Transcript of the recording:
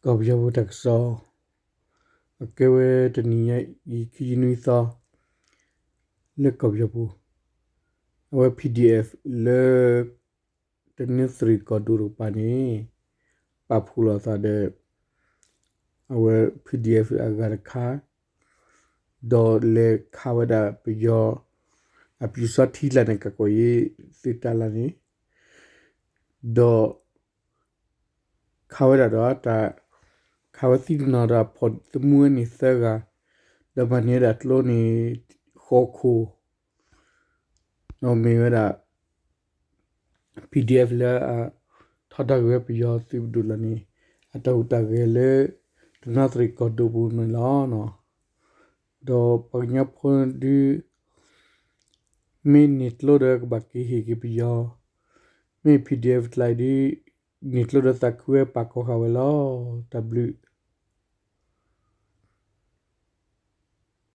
ကီၢ်ပယီၤပူၤတၢ်ကစီၣ်, အကဲဝဲတနံၤညါအံၤ ခံဆံနွံသီ လၢကီၢ်ပယီၤပူၤ, အဝဲ P D F လၢ တနွံသရံၣ်ကီၢ်ဒိၣ်တကပၤန့ၣ် ပာ်ဖှိၣ်လီၤသးဒီး အဝဲ P D F အဂၤတခါ ဒီးလဲၤခးဝဲဒၣ်ပယီၤ အပျူစောထီးကျါန့ၣ် ကးကီၢ်ယ့သ့ၣ်တၢ်လၢန့ၣ်, ဒီး ခးဝဲဒၣ်ဒီး တၢ်ခးဝဲသံတနီၤဒီး အဖိသမူဝဲန့ၣ်သၢဂၤ, ဒီးမၤန့ၢ်ဝဲဒၣ်ကျိန့ၣ် ဃိးခိၣ်, ဒီးမ့ၢ်ဝဲဒၣ် P D F လၢအထီဒါက့ၤဝဲပယီၤသုးပဒိၣ်လၢန့ၣ် အတၢ်ဟူးတၢ်ဂဲၤလၢ တနွံသရံၣ်ကီၢ်ဒိၣ်ပူၤန့ၣ်လီၤ. ဒီးပှၤကညီဖိဒုး မ့ၢ်န့ၢ်ကျိဒီးကဘၣ်က့ၤဟ့ၣ်က့ၤပယီၤ, မ့ၢ် P D F ကျါဒုး န့ၢ်ကျိဒီးသးခုဝဲပာ်ကီၤဃာ်ဝဲလီၤ. တၢ်ဘျုး